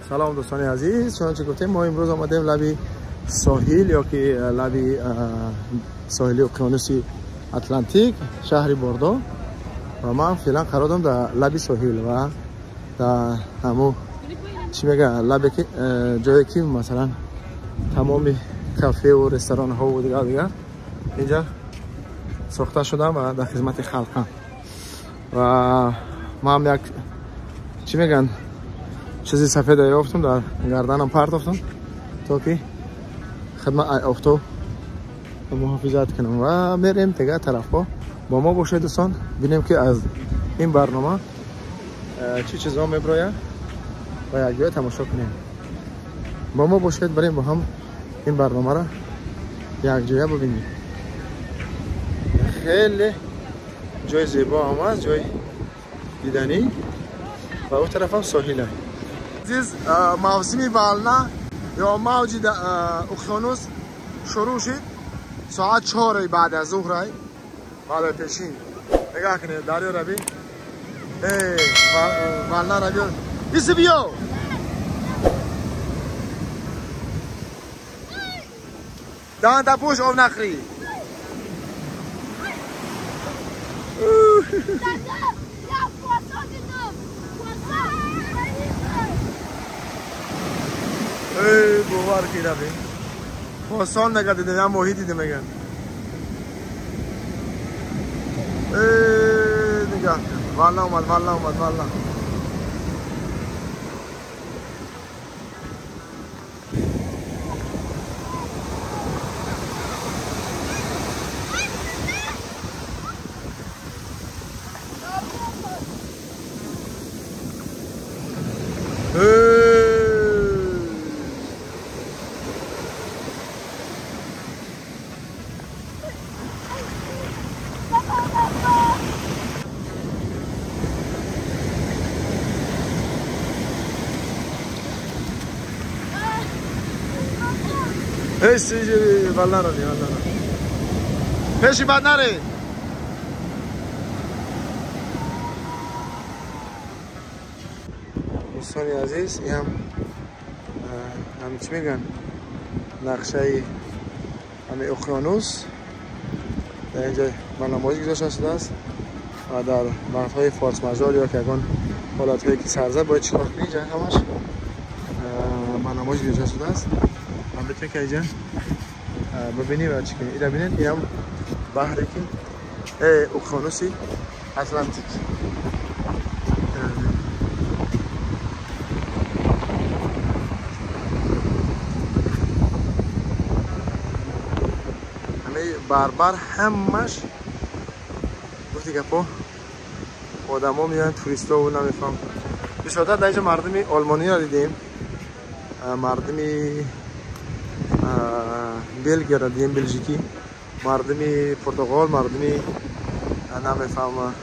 Салом дӯстони азиз, чунончи гуфтем мо имрӯз омадем лаби соҳил ё ки лаби соҳили уқёнуси Атлантик, шаҳри Бордо, ва ман феълан қарор дорам дар лаби соҳил ва дар ҳамун чӣ мегӯяд лабе ки ҷое ки масалан тамоми кафеву ресторанҳову дигар дигар инҷа сохта шудам ва дар хизмати халқам. Ва ман як чӣ мегӯянд чизи сафеда ёфтам, дар гарданам партофтам то ки хидмат офтоб муҳофизат кунам ва мерем дигар тарафҳо. Бо мо бошед дӯстон, бинем ки аз ин барнома чӣ чизҳо мебирояд ва якҷоя тамошо кунем. Бо мо бошед, барем бо ҳам ин барномаро якҷоя бибинем. Хеле ҷои зебо ҳам аст, ҷои диданӣ ва он тараф ҳам соҳил аст. Азиз, мавсими волна ё мавҷи уқёнус шурӯъ шуд соат 4 баъд аз зуҳр, баъд аз пешин. Нигоҳ кунед, дарё ро бин, волна ро бин. Иси биё даҳанта пӯш, об нахӯрӣ. Эй, бовар ки равем. Посон мега дидем, я моҳӣ дидем меган. Эй, нигоҳ кун. Валла омад, валла омад, валла. Эй, валла ро, валла ро. Пеши бад наре. Дӯстони азиз, ин ҳам чӣ мегӯянд нақшаи ҳами уқёнус дар инҷа ба намоиш гузошта шудааст ва дар вақтҳои форс-мажор ё ки ягон ҳолатҳое ки сарзад бояд чӣ кор кунӣ, инҷа ҳамаш ба намоиш гузошта шудааст. Ва метавонед ки инҷа бибинӣ ва чӣ кунӣ. Ира бинед, инам баҳре ки уқёнуси Атлантик. Барбар ҳамаш гуфти гапо одамо меоянд, туристову намефаҳм. Бисёртар дар инҷа мардуми олмониро дидем, мардуми белгияро дидем, белжикӣ, мардуми португол, мардуми намефаҳм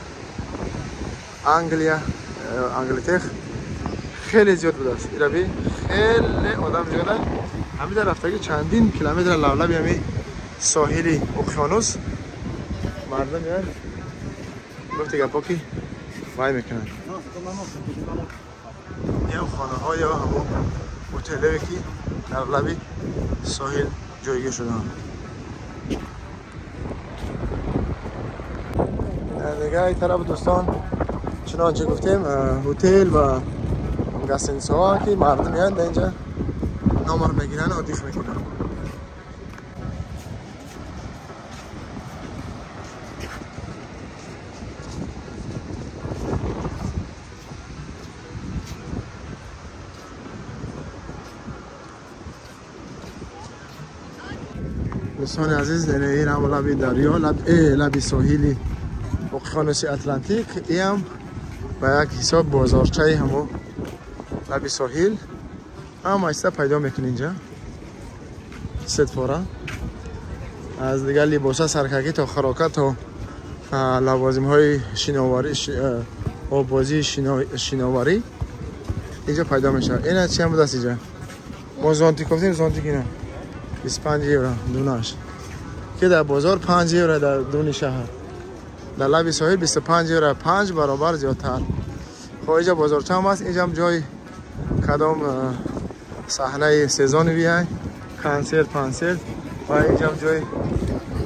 англия, англитех хеле зиёд будааст. Ираби хеле одам зиёд аст. Ҳамин дар рафтагӣ чандин километр лавлаби ҳамин соҳили уқёнус мардум меоянд, гуфти гапо ки вай мекунанд. Ин хонаҳо ё ҳамон ҳотелое ки дар лаби соҳил ҷойгир шудаанд. Дигар ин тараф дӯстон, чунончи гуфтем, ҳотел ва гастинсҳо ки мардум меоянд дар инҷа номер мегиранд, отиф мекунанд. دوستان عزیز، این هم لبی دریا، لبی ساحلی اقیانوس اتلانتیک. این هم با یک حساب بازارچه همو لبی ساحل هم ایستا پیدا میکنی اینجا ستفورا از دیگر لباسا سرکگی تا خراکه تا لوازم های شناوری، آبازی شناوری اینجا پیدا میشه. این چی هم بود است اینجا؟ ما زانتیک گفتیم، زانتیک اینه 25 یورو دوناش که در بازار 5 یورو، در دون شهر در لبی ساحل 25 یورو، 5 برابر زیادتر. خب اینجا بازارچه هم هست، اینجا هم جای کدام صحنه سزون بیای کنسرت پانسرت و اینجا جای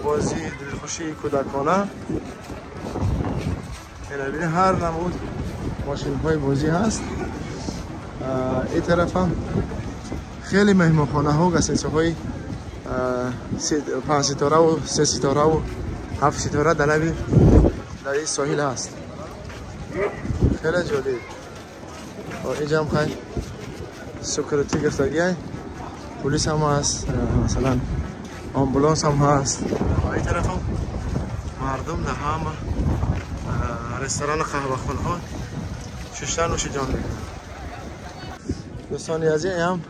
بازی دلخوشی کودکانه. این هر نمود ماشین های بازی هست. این طرف هم خیلی مهمانخانه ها و گسنسه های 5 ستاره و 3 ستاره و 7 ستاره در لبی در این ساحل هست. خیلی جالب. و اینجا هم خیلی security گرفتگی، پلیس هم هست، مثلا آمبولانس هم هست. و این طرف هم مردم در همه رستوران قهوه خانه ها ششتن نوش جان میکنن. دوستان عزیز هم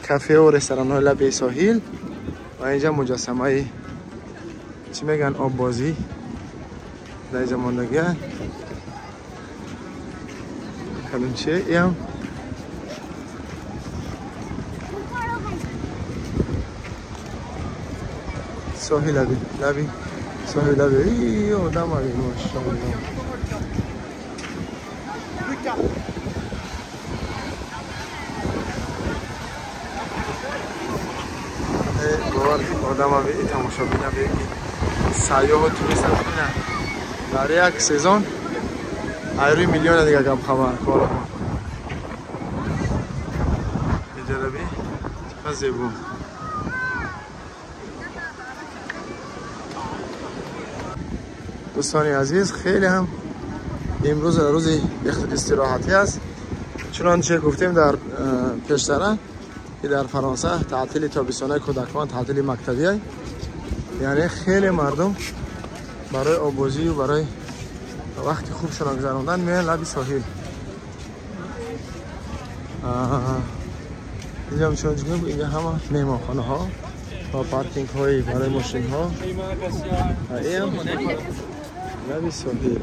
کافه و رستوران های لبه ساحل و اینجا مجسمه های چی میگن آب بازی در اینجا ماندگی کلونچه. ای هم ساحل لبی لبی ساحل لبی. ای آدم های ماشاءالله. باور آدم ها به تماشا بینه به سیاح و توریست هم بینه در یک سیزون ایروی میلیون دیگه گم خبر کار اینجا رو بی چقدر زیبو. دوستان عزیز خیلی هم امروز روز استراحتی است. چنانچه گفتیم در پیشتره که در فرانسه تعطیل تابستانه کودکان، تعطیل مکتبی، یعنی خیلی مردم برای آبازی و برای وقتی خوب شنا گذراندن میان لب ساحل. اینجا هم چون اینجا همه مهمانخانه ها و پارکینگ های برای ماشین ها. این لب ساحل،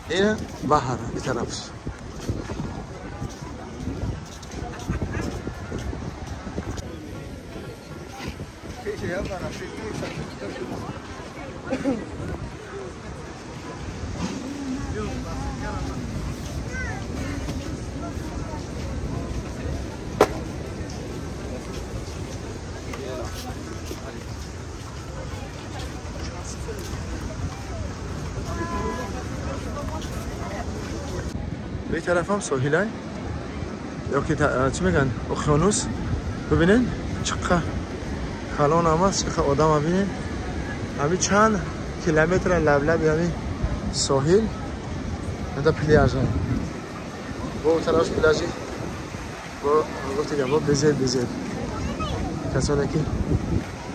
این بحر این طرفش. به طرف هم ساحل یا که چی میگن اقیانوس. ببینین چقدر کلان هم هست، چقدر آدم هم. ببینین همین چند کیلومتر لب لب یعنی ساحل اینجا پلیاژ هم با اون طرف پلاژی با گفتی با بزر بزر کسانی که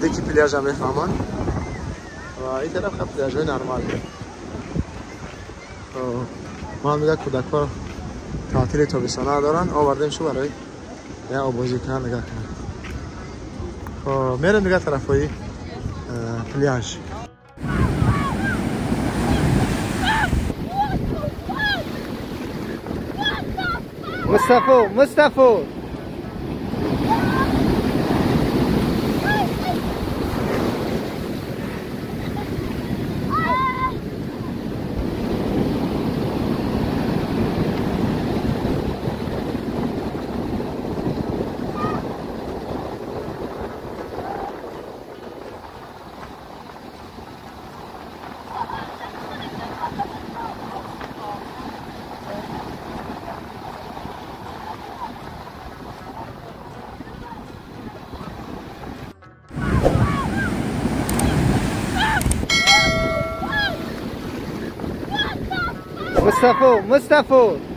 دیگه پلیاژ هم میفهمن. و این طرف خب پلیاژ های نرمال. ما هم میگه کودک‌ها تعطیل تابستانه دارن، آوردیم شو برای یه آبازی کنن نگاه کنن. خب میرم دیگه طرفای پلیاژ. مصطفی مصطفی مصطفى مصطفى.